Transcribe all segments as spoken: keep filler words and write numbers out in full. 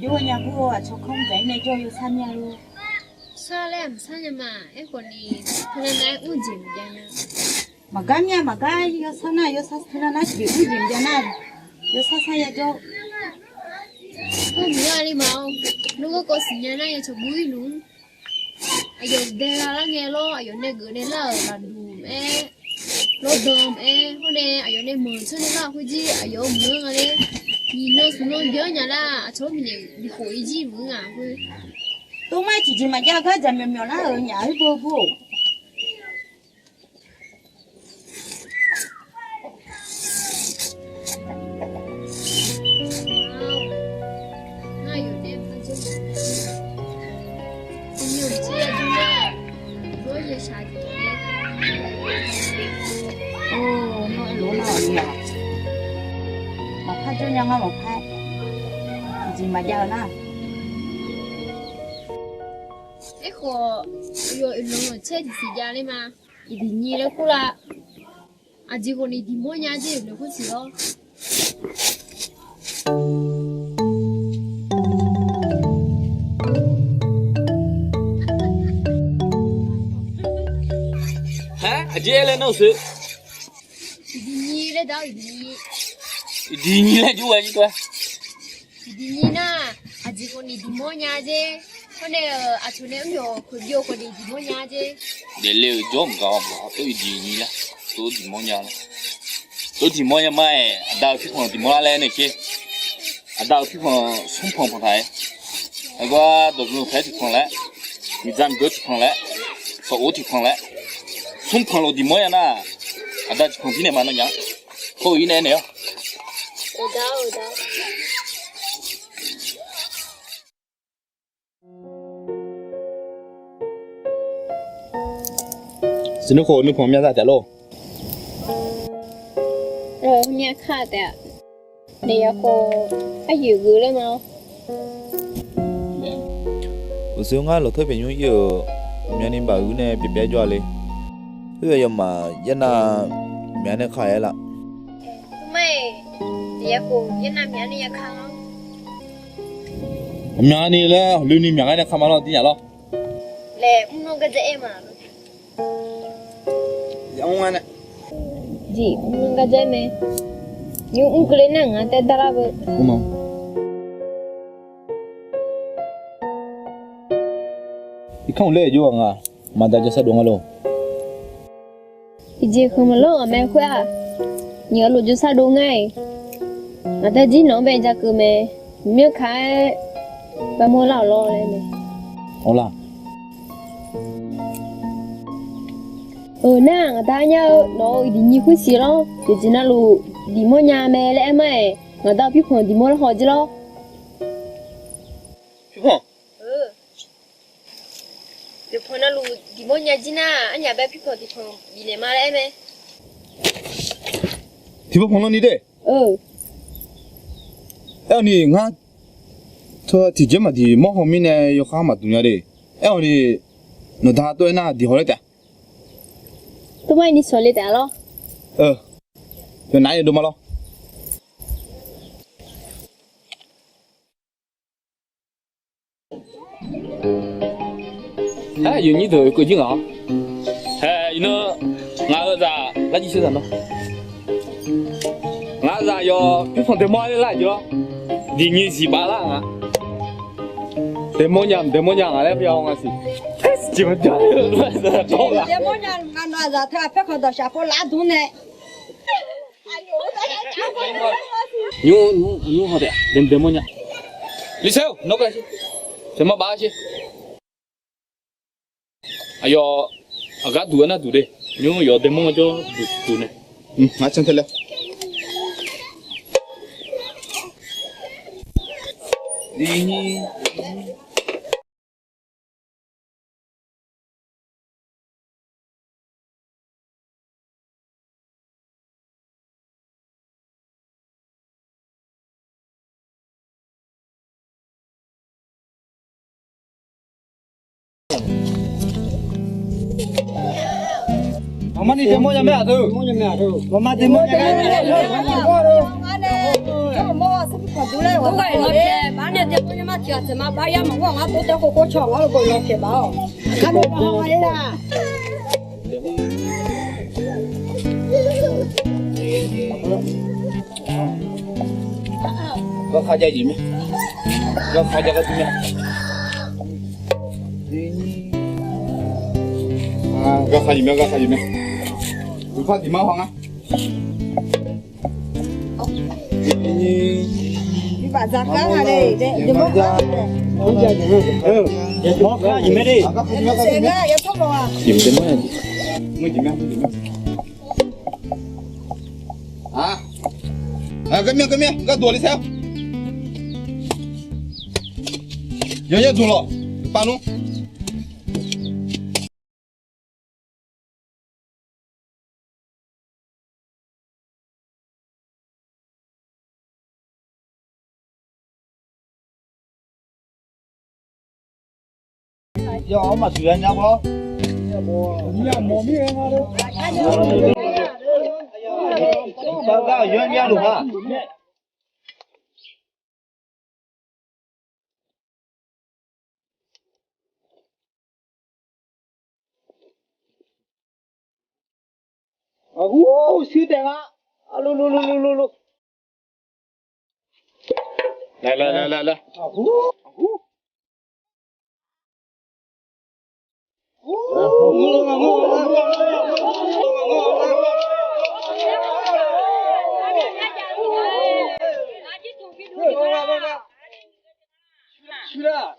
Nya hu-aq, aqcawq kanr dzaq-ir nae jawr yawsar mya lor. Sar laer aqmq sar nya ma. Aerkhawf ni teunav nav-aer mr jeq maqjav nya. Maqgar mya maqgar, yawsar nar yawsar teunav nav tiqjeq mr jeq maqjav nar, yawsar sar ya jawr. Khoer muiq-a le ma-awr, nawr garkawv siqnya nar ya cawq bur-ir luf-anr. Aqyawf dae-a lar ngae lawr, aqyawf nae geuf nae lar-euq laqduq aer, lawrdan aer, hawr nae aqyawf nae manq tsawr nae lar khoerjir aqyawf-euq meuq-anr nga ler. Nyiq nan smq nan byan nya lar, aqcawq-anr bifnaeq bikhof-ir jir meuq-anr nga khoer. Tov mar-aer tiqjeq maqjav gar jaqmyawf myawf lar-euq nyaf-aer beu bur-or. Nawr aerlof nar-aq ni-aq, maqpar jawr nya ngar maqpar, tiqjeq maqjav-eu nar. Aerkhawf, yawf oeqlanq-anr caer tiqsiq jav ler ma. Iqdiq nyi laer kur la. Aqjeq khawf ni diqmawr nya jer, oeqlanq kur siq lawr. Haer, aqjeq aer laer nar-euq sir. Iqdiq nyi laer da-awr iqdiq nyi. Iqdiq nyi laer jur ghae jir tov-aer. Iqdiq nyi nar, aqjeq khawf ni diqmawr nya jer. Hawr nae-euq aqcawq nae mr yawq khoeqbyov khawf ni diqmawr nya jer. Daefle-euq jawr mqgaq-awr maqgaq tov iqdiq nyi laer, tov diqmawr nya laer. Tov diqmawr nya ma-aer, aqda-euq pirkhanq diqmawr lar laer nae sher. Aqda-euq pirkhanq smr panq panq taq-aer. Aqgar dawqdmq paer tiqpanq laer, miqdzaq miqdzaq tiqpanq laer, sawq-or tiqpanq laer, smr panq lof diqmawr nya nar, aqda tiqpanq jir naeq ma nawnyaf. Khoer-eu ir nae naeq-awr. Siqnui khof nuipanq myav za taef lor. Myav ka taef-a. Naef ya khof, aryoeq geuf ler ma. Uqshoe ngar lawqtser pyaeq nymr ir-euq, myavni baf uir nae pyaeq pyaev jawr-a le. Khoer-aq yawmaf yaernav myavni ka-aer laf. Naef ya khof yaernav myavni ya ka-a. Myavni laer hawqloeni myaq ngar nae ka ma lawr, dir nya lawr. Laeq mr nanr gar dzae-aer ma. Jeq mr nanr gar dzae-aer mae. Nymr mr keuvle nar ngaq taev dar lar beu. Irkanr uqler-eu jov-aq nga, maqda jawrsar dov ngar lor. Tiqjeq khanq maqlanr-aq mae khoer-aq, nyiq-eu lof jawrsar dov ngar-iq. Ngaq taev jir nawq-anr bae ja keuv mae. Myanr ka-aer bamawr lar-awq lawr laer mae. Awq la. Euq nar, ngaq da nyar-eu nawq-euq iqdiq nyi khoer siq lawr. Yawqjeq navluf diqmawr nya mae laer aer mar-aeq, ngaq da-eu pirkhanq diqmawr lar haw jir lawr. Pirkhanq? Yawqpanq navluf diqmawr nya jir nar, arnyaf bae pirkhanq tiqkhanq bifnaeq ma laer aer mae. Tiqpov panq lan ni de. Aer-awq ni ngar teu tiqjeq maqdiq mawr haw mirnae yawkhav maqdmq nya de. Aer-awq ni nawqda tov-aer nar diq haw laer taef. Tov mar-aer ni shawq le taef lawr. Yawqnaf-aer dov ma lawr. Aer, yawqnyir deuq keuv jir ngaq-awr. Hae, iqnan ngaq-euq zaq lar jir shir zaq nawr. Ngaq-euq zaq yawf pirkhanq daeqmawr-aer lar jeq-awr, diqnyi ziq baf lar nga. Daeqmawr nya, daeqmawr nya ngaq laer bya-awr nga siq. Daeqmawr nya ngaq nawq-aq zaq teu-aq paerkhanq dawqshaq pov laf dmr nae. Nymr, nymr, nymr haw taef, daeqmawr nya. Lifsaer-or, nawr ka sher. Daeqmawr baf-awr sher. Aqyawf aqgar duq-aer nar duq de. Nymr yawf daeqmawr jawr duq duq nae. Ngar can tae laer. Aqma ni daeqmawr nya mae aqdui. Aqma daeqmawr nya mae. Aqjeq maqbar yar maqngeur-awq, ngar tov tae khov khov caw ngar lo bo law pyaeq baf-awq. Ngar lo ba haw-a ler la. Garkhav jav jeq mae. Garkhav jav gar dur mae. Garkhav jeq mae, garkhav jeq mae. Uqpar diq mar haw ngar. Garmyanr garmyanr gar duq le saer. Yawnyar duq lawq, pav nmr. Aqhur, shuir taef nga. Aqlur lur lur lur lur lur. Laer laer laer laer laer. Aqhur. Shuir lar.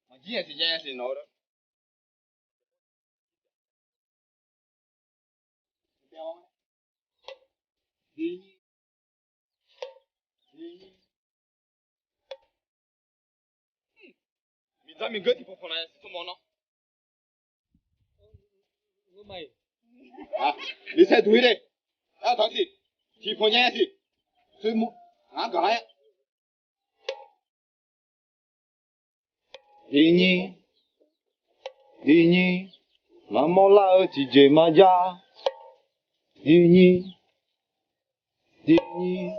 Maqjir nya siq, nya nya siq nawq-eu. Miqdzaq miqgeur tiqpanq panq nae siq tsawrmawf nawr. Miqsaer duq-ir de. Ardanq siq. Tiqpanq nya nya siq. Ngaq-anr gaq lar-aer. Diqnyir, diqnyir, maqmawr lar-eu tiqjeq maqjav. Diqnyir, diqnyir,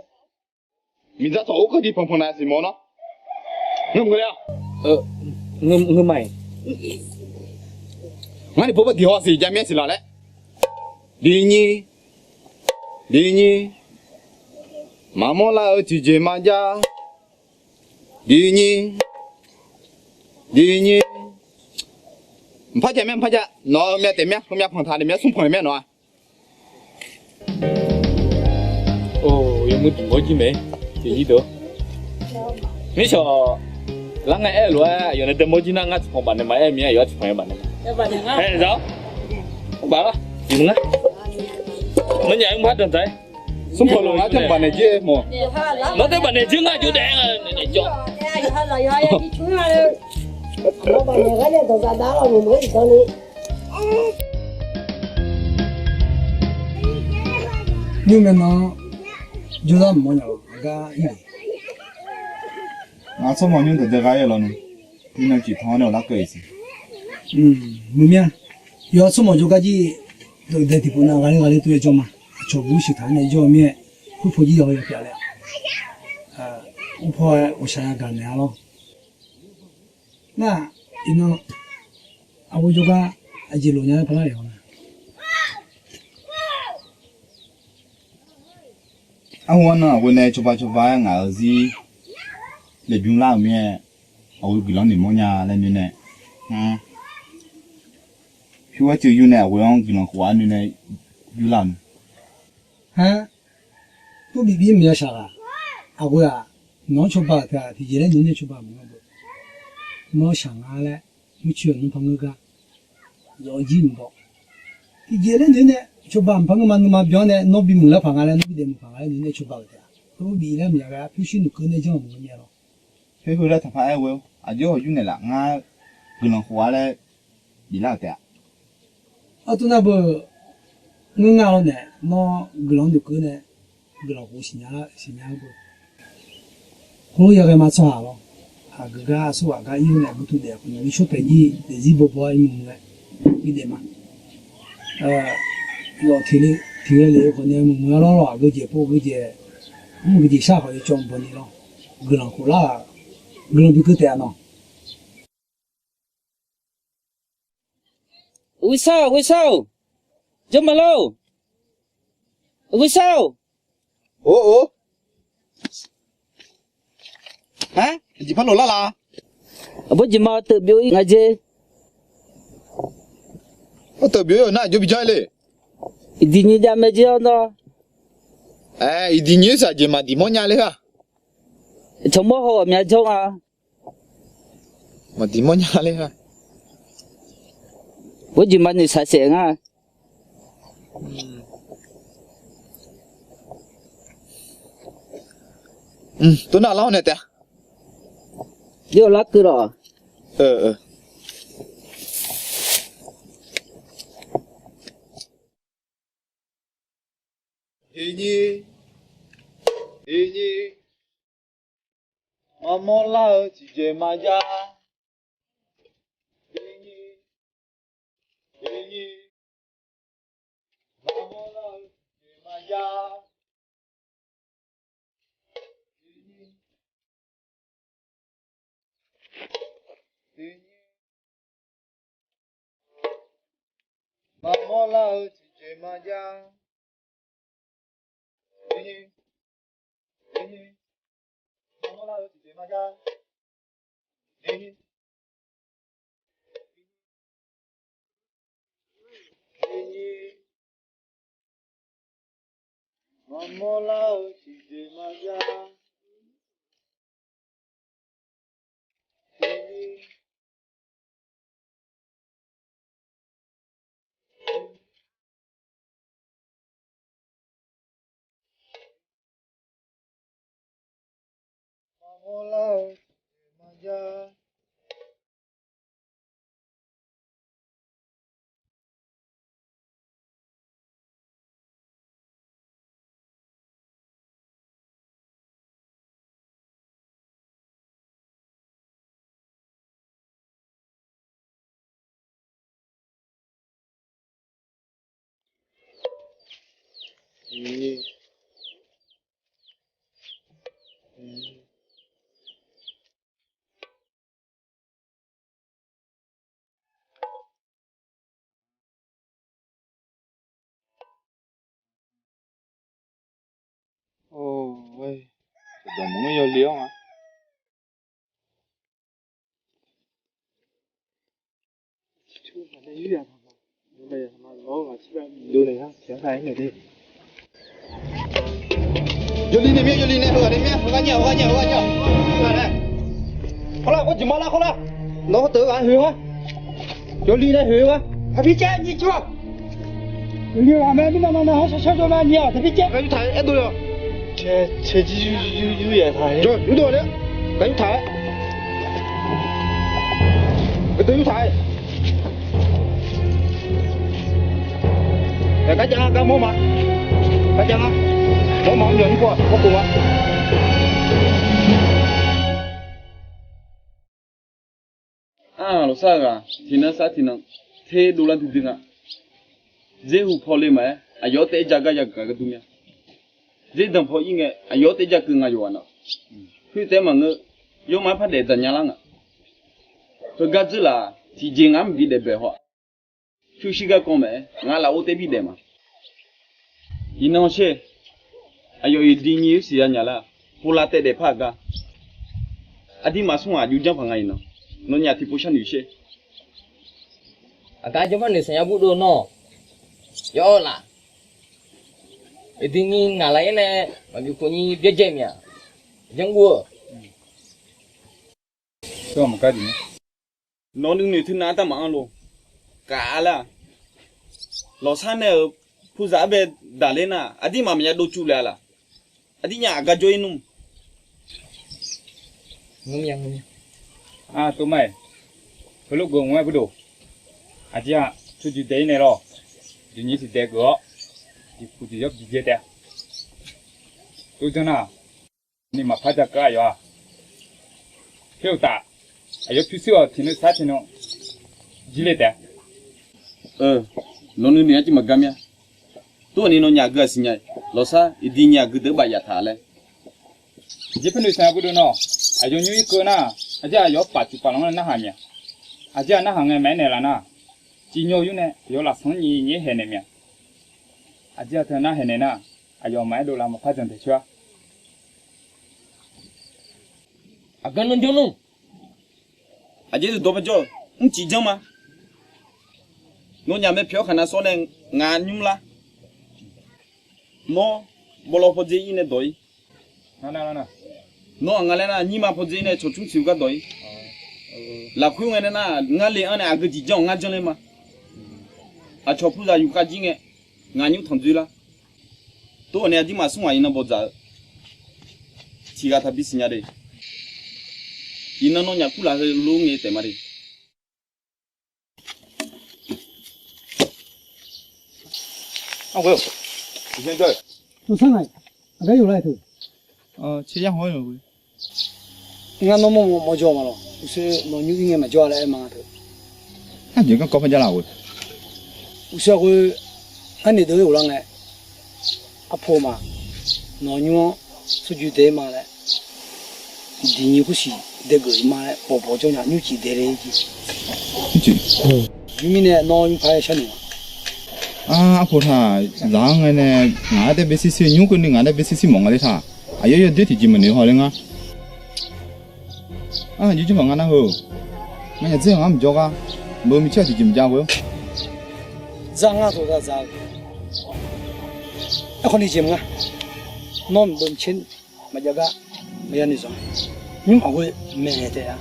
miqdzaq tsawq or keuv tiqpanq panq nae siq mawf nawr. Ngeur mq ngeur le-a? Ngeur ma-iq. Ngar ni pov bar diq haw siq, ja myaer siq laf laer. Diqnyir, diqnyir, maqmawr lar-eu tiqjeq maqjav. Diqnyir, diqnyir, mqpar jav myaer, mqpar jav. Nawq-euq myav taef myav, heumyav panq taq nae myav, smr panq nae myav nawq-a. Or, yawmuiq tiq mawr jir mae. Tiq yir deuq. Mirshawq lar ngae aer-eu lof-aer, aqyawf nae dae mawr jir nar ngar tiqpanq baf naeq ma aer mir-a, yawf-aer tiqpanq ya baf naeq ma. Aer-eu za-awr, baf lar. Yawmuiq ngar. Nawnyaf-aer mqpar danqdzaq-aer. Smr panq lof ngar tiqpanq baf naeq jir mawf. Nawr tae baf naeq jir ngar jov daef-aer nga naeq jawr. Nymr mae nan jawrlar mq mawr nya-a gar ir-a. Ngar tsawrmawq nymr deuq dae gha-ir-eu lawnmr, mirnan ciq tan-awr nae awq lar keuv-iq siq. Muiq mir-a. Yawf tsawrmawq jawrgar jir deuq dae tiqpov nav ghaqler ghaqler tov-aer jawr ma. Aqcawq bur sheuq taq-anr nae jawr-eu mir-aer, khoerpaw jir yaw-eu yawpyaf laer, urpaw-aer ghawqshaq yagaq naeq-a lawr. Nar, iqnan, aqghoe jawrgar aqjeq lof nya-aer paqlar yawq-a. Arhu arnan aqghoe nae cawba cawba-aer ngaq-euq zir daefbymr lar-euq mir-aer, aqghoe guiqlanq noeqmawr nya laer noeq nae, pyur-aer teuv yur nae aqghoe-anr guiqlanq khof-aer noeq nae yurlar-euq mae. Har, tov bif bif maqya shaq ghaq. Aqghoe-aq, nawq-anr cawba-euq teu-aq tiqjeq laer noeq nae cawba maqngeur beu. Nawr shaq nga laer, murcoer-euq nanrpa ngeur gar, zawq-eu jir mq baw. Tiqjeq laer noeq nae cawba maqpar ngeur ma, nuima byan-awr nae nawr bimuiq lar paq nga laer, nawr bidaef muiq paq nga laer noeq nae cawba-euq teu-aq, tov bif laer maqya ghae-a, pyurshuir noeqkeuv nae janr-euq maqngeur mir-a lawr. Khoer khoer laer taqpar aer ghoe-awr, aqjox hawq yur naeqlaf ngar guiqlanq khof-a laer biflar-euq taef-a. Artur nar beu, ngeur nga lawr nae nawr guiqlanq noeqkeuv nae guiqlanq khof siqnya, siqnya-eu beu. Khoerlof yaghae ma tsawrhaq lawr. Aqgeu gar aqsurghaq gar ir-awr nae guvtuv daef-eu khawf ni, nishawr paeq jir daefzir bawbaw-aer iqmuiq muiq-aer bidaef ma. Yawf tiq le tiq ghae le-eu khawf nae meuq meuq-a lawr lawr-aq, geujeq pov geujeq, mr geujeq shar khawf yawcawv bawni lawr. Guiqlanq khof lar-aq, guiqlanq bi keuv taef-a nawq. Ghoesar-or, Ghoesar-or, jawrma lor-or, Ghoesar-or. Or or, aqjeq par lof lar la? Aqbawr jeq ma teuv byov-ir nga jer. Ar, teuv byov-ir-euq nar aqjox bi janr-ir le. Iqdiq nyiq jav mae jer-awr nawr. Aer, iqdiq nyiq-ir saq jeq maqdiq mawr nya ler-a. Tsawq mawr haw ghawqmya jawr nga. Maqdiq mawr nya ler-a. Bawrjeq ma noeqshaq saef nga. Tov nar lar-awr nae taef-a. Jawr lar keuv lawq. Iqnyir, iqnyir, maqmawr lar-eu tiqjeq maqjav. Iqnyir, iqnyir, maqmawr lar-eu tiqjeq maqjav. Iqnyir, iqnyir, maqmawr lar-eu tiqjeq maqjav. Iqnyir, iqnyir, maqmawr lar-eu tiqjeq maqjav. Iqnyir, iqnyir, maqmawr lar-eu tiqjeq maqjav. Maqmawr lar-eu tiqjeq maqjav. Or, dawq maqngeur yawle-awr nga. Yawli nae mya, yawli nae heughaq nae mya, heughaq nya, heughaq nya, heughaq nya. Khawr lar, khawr jeq ma lar, khawr lar. Nawq-eu teu ghaq hoeq-a. Yawli nae hoeq-a. Taqbi caev nyiq cawq. Yawli ghaq mae mirnan nan nan-anr shar shar jawr ma nyiq-aq taqbi caev. Aqgaf yurtaq-aer aerdov yawq. Cae, cae jir yur, yur, yur yaeq taq-aer. Jawr, yurdov-a nae. Aqgaf yurtaq-aer. Aqgaf yurtaq-aer. Aqgar jav nga, gar mawr ma. Gar jav nga. Mawr ma-anr myawq yur pov-aq, mawr pov ma. Arlawqsar ghaq tiqnan sar tiqnan ter dovlar duidui nga. Dzer hu paw le maqaer, aqyawf-anr taef-aer ja gar ya geuf nga gharduq mya. Dzer danq paw ir ngae, aqyawf-anr taef-aer ja keuv nga yawqghaq na. Khoertaef maqngeur, yawmaf-aer par daef dzaq nya lar nga. Heugar dzeurlaf-aq, tiqjeq ngaq-anr mqbi daef bae haw-aq. Pyurshuir garkawv maqaer, ngar lafov taef-aer bi daef ma. Iqnan sher, aqyawf iqdui nyiq-ir siqya nya lar, hovlav taev daef par-aq gar. Aqdirmaf smr-aq, aqjox janr paq nga iqnan. Nawnyaf tiqpov sharnoeq sher. Aqgar jawrmar noeq saqnya bur dov nawr, yawr laf. Iqdui nyiq ngaq laf-aer nae maqbi khof nyiq byaerdzae mya. Janr guv-eu. Nawq nuinoeq teunav-anr darmaf-anr lof. Kaf-a lar. Lawqsar nae-euq puzaq-anr bae daqler nar, aqdirmaf maqya dov cuf le-a laf. Aqdirnya aqgar jawr-ir nmr. Artof ma-iq, heulof geuf mq-aer bur dov. Aqjeq-aq, teujeq daef-ir nae lawr. Jeqnyiq tiq daef geuf-awr, jeqpuq jeq yawr bi jae taef-a. Tov janr nar, ni maqpar ja keuv aqyawf-aq. Khoer uqtaf, aqyawf pyurshuir-awq tiqnan sar tiqnan jir le taef-a. Nawq nuinoeq-aer jir maqgar mir-a. Tov-awq ni nawnyaf aqgeu-aq siqnya-iq. Lawqsar, iqdui nyiq aqgeu deuq-anr baf yaf taq laer. Aqjeq paernoeq saeq aqgeu deuq nawq, aqyawf nymr ir keuv nar, aqjeq aqyawf-anr paf tiq paf lanr-anr narhaq mir-a. Aqjeq-aq narhaq ngae maqaer naeqlaf nar, civ nymr-eu yur nae aqyawf lafsanr nyiq nyiq-aer haeqnaeq mir-a. Aqjeq-aq teu nar haeqnaeq nar, aqyawf maqaer dovlar maqpar janq taeq coer-a. Aqgeu nawr jawr nmr. Aqjeq dawq-anr jawr-eu, mrcif janr ma. Nawnyaf mae pyeuf-awr khaqnav sawr nae ngaq nymr lar. Nawr, bawlaw pawdzer ir nae dawq ir. Nawr-aq nga laer nar, nyirma pawdzer ir nae cawqcmr siq-eu gar dawq ir. Lafkhoer ngae nae nar, ngar le-anr nae aqgeu jeq janr-awq ngar janr ler ma. Aqcawq puzaq yuf khav jir ngae, ngaq nymr tanqdzoer lar. Tov-awq ni aqdirmaf smr ghaq iqnan bawdzaq-eu. Tiq ghaq taqbi siqnya de. Iqnan nawnyaf kurlaf heu lof ngae taef ma de. Ngar nawr mawrmawr mawrjawr ma lawq. Uqshoe nawq nymr ir ngae maqjawr-a laer aer ma nga teu. Aqjeq garkawv par javlar-eu. Uqshoe khoer, arnaeq deuq-aer ghoflar ngae, arpov ma, nawq nymr-anr tsawrjuif daef-ir ma laer, diqnyiq khoersiq daegeuf-ir ma laer bawqbawq jawr nya nymrcif daeq le-ir jeq. Nymrcif. Nymrmirnae nawr nymrpar-aer sharnoeq ma. Arpov taq zaq-anr ngae nae, ngaq-anr daef bae sir sir nymr keuvni ngaq-anr daef bae sir sir mawf nga le taq. Aqyawf yawdoer tiqjeq maqnoeq haw ler ngar. Aqjeq janrpaq nga nar heu. Nganyaf dzer-eu ngar maqjawr gar, beu micaer-aq tiqjeq maqjav ghoe-awr. Zar ngar tawqza za-eu. Aerkhawf ni jeq maqnga. Nawr maqbeu micaer maqjav gar maqya noeq zanq. Nymr maqghoe maeqnaeq taef-a.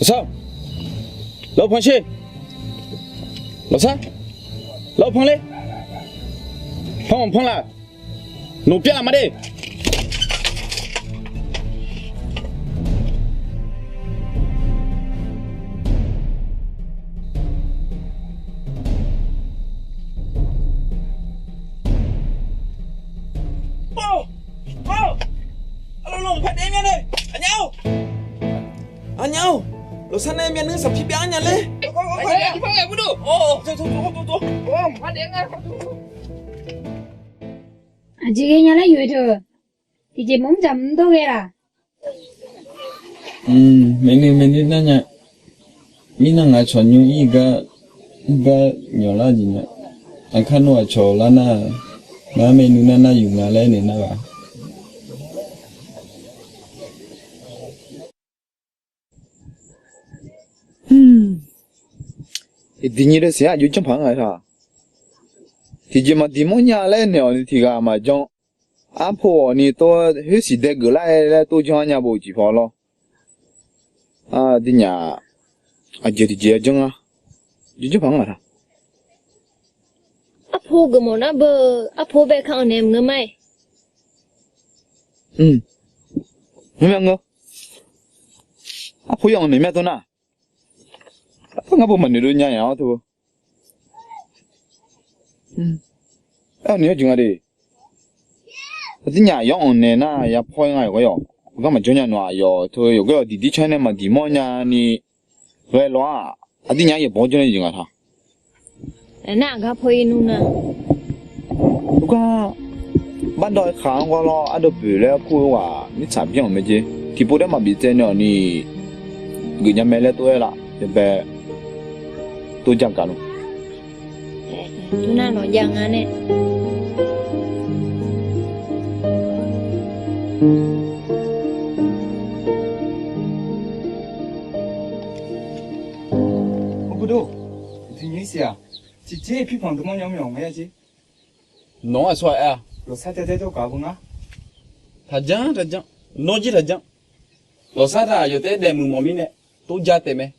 Lawqsar, lawr panq sher. Lawqsar, lawr panq ler. Panq panq laf. Noqpyav laf ma de. Arlawr, lawr, paq daef mya nae. Aqnyaf-or, aqnyaf-or, lawqsar nae myavnuiv saqpir byav-anr nya ler. Aqjeq ghaenya laer yoeq teu. Tiqjeq maqmr dzaq maqmr dawr ghae laq. Maeqnuiv maeqnuiv nar nya. Mirnae ngaq cawq nymr ir gar, ir gar nyawq lar jeq nya. Aqkar nmr aqcawq lar nar, ngar maeqnuiv nar nar yuf nga laer naeq nar ghaq. Iqdiq nyi deuq siq-aq aqjox janrpaq-anr nga taq. Tiqjeq maqdiq mawrnya laer naeq-awq ni tiq ghaq maqjan. Arpov-awq ni tov khoersiq daegeuf lar-aer laer tov janr-ar nya bo-euq jeq paw lawr. Aqdirnyaf aqjeq tiqjeq-aer janr-ar. Aqjox janrpaq-anr nga taq. Arpov geufmawf nar beu, arpov bae ka anq naeq maqngeur ma-iq. Ngeurmya ngeur. Arpov ya anq naeq mya tov nar. Arpov ngar beu maqnoeq dov nya-aq-awr teu. Aer-awq ni-awr jeq nga de. Aqdirnyaf yawr anq naeq nar ya paw-ir nga yawqgar yawq. Gar maqjawr nya nawq-aq yawq teu yawqgar yawq diqdir canr nae maqdiq mawrnya ni. Ghae lawr-aq, aqdirnyaf yaeqbawq jawr nae jeq nga taq. Nar aqgar paw-ir nmr nar. Ugar bardawv-aer khaq-anr gawr lawr ardawv boeq laer kur-eu ghaq mirtsaq byanr-euq mae jeq. Tiqpov daer maqbif tsaev nae-awq ni geufnya mae laer tov-aer laf yaebae tov ja gaq luf. Tov nar nawq jav nga nae. Awr, gurdur, tiqnyiq siq-aq, tiqjeq pirpanq dawqmawr nya mr yawq nga ya jeq. Nawq-anr aqsur-aq aer-a. Lawqsar jav daer jawrgaq-eu beu ngar. Taqjanr taqjanr, nawr jir taqjanr. Lawqsar taq yawf taef-aer daefmuiq mawf mirnae, tov ja taef mae.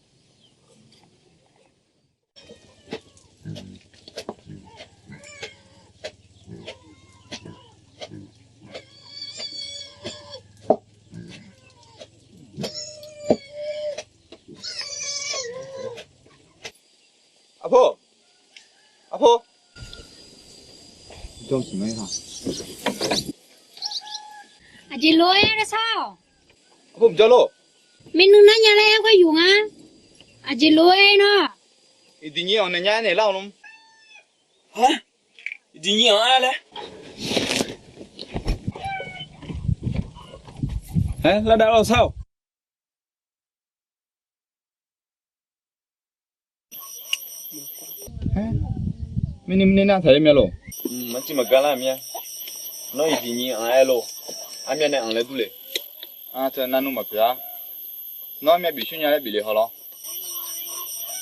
Aqpov, aqpov. Aqjeq lof-aer nar sar-awq. Aqpov mqjawr lor. Maernmr nar nya laer aer khoer yuf nga. Aqjeq lof-aer nar. Iqdiqnyir-anr naeq nya-aer naeq lar-awq lor. Iqdiqnyir-anr aer laer. Aer lar dav lawr sar-awq. Mirni mirni nar taq-ir mya lor. Maqciv maqgar lar mya. Nawr iqdiqnyir-anr aer lor. Armya nae anq laer dur le. Aqteu navnuv maqpyeuf-a. Nawr armya bif shuir nya laer bif le haw lawr.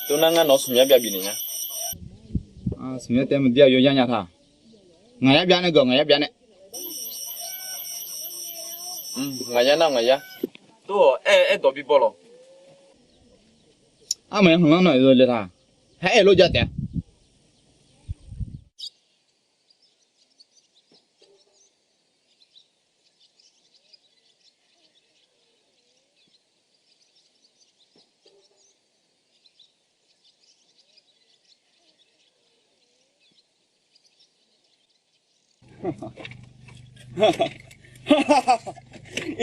Tov nar ngar nawq smq yar byav bif naeq nya. Smq yar taef maqdir-aq yawzar nya taq. Ngaq yar byav nae gaq ngaq yar byav nae. Ngaq yar nar ngaq yar. Tov-awq aer aer dawq bi baw lawq. Armaf-anr hanqlanr nawq-eu le taq. Haer-aer lof ja taef-a.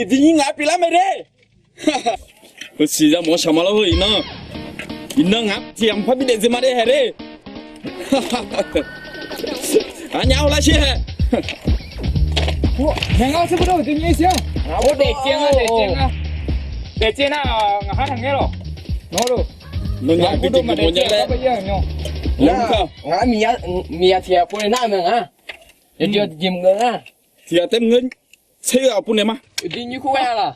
Iqdiqnyir ngaq pyeuflar mae de. Heusiq yamawf-anr shaq ma lawr heu iqnan. Iqnan ngaq tiq yamq par bi daef dzae ma de hae de. Aqnyaf-awr lar shir hae. Naeq ngar sar bawr dawr-euq dui nyir sir-a. Daefcaev nga, daefcaev nga. Daefcaev nar ngaq har taqngaer lawq. Nawr lor. Nawnyaf bidov maqdaef caev-a. Ngaq miqya tiq yamq pov nae nar-eu mae nga. Yawjeq jeq maqngeur nga. Tiq yamq taef maqngeur. Tser-eu aqpov naeq ma. Uqduq nymr kur ghae-a laq.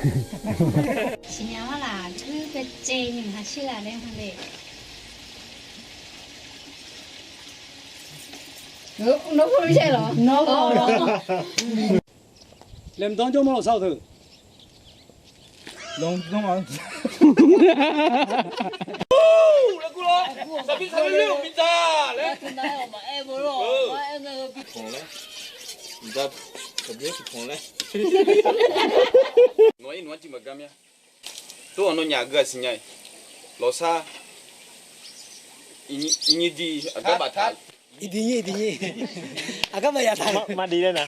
Siqnya-awr laf guir byacaevni maqshir laf laer ma le. Nawr-eu lawr, nawr-eu lawr. Laeqhmq danr jawr mawr lawq sar-awq teu. Laeqhmq danr-a. Laer kur lawr, saqbir saqbir ler-euq bidzaq laer. Maqaer-eu laer, bidzaq saqbir tiqpanq laer. Nawq-anr ir nawq-anr jiv maqgar mya. Tov-awq, nawnyaf gui-aq siqnya-iq. Lawqsar, iqnyir di aqgar baftaq. Iqdiqnyir iqdiqnyir, aqgar baftaq. Maqdiq laer na.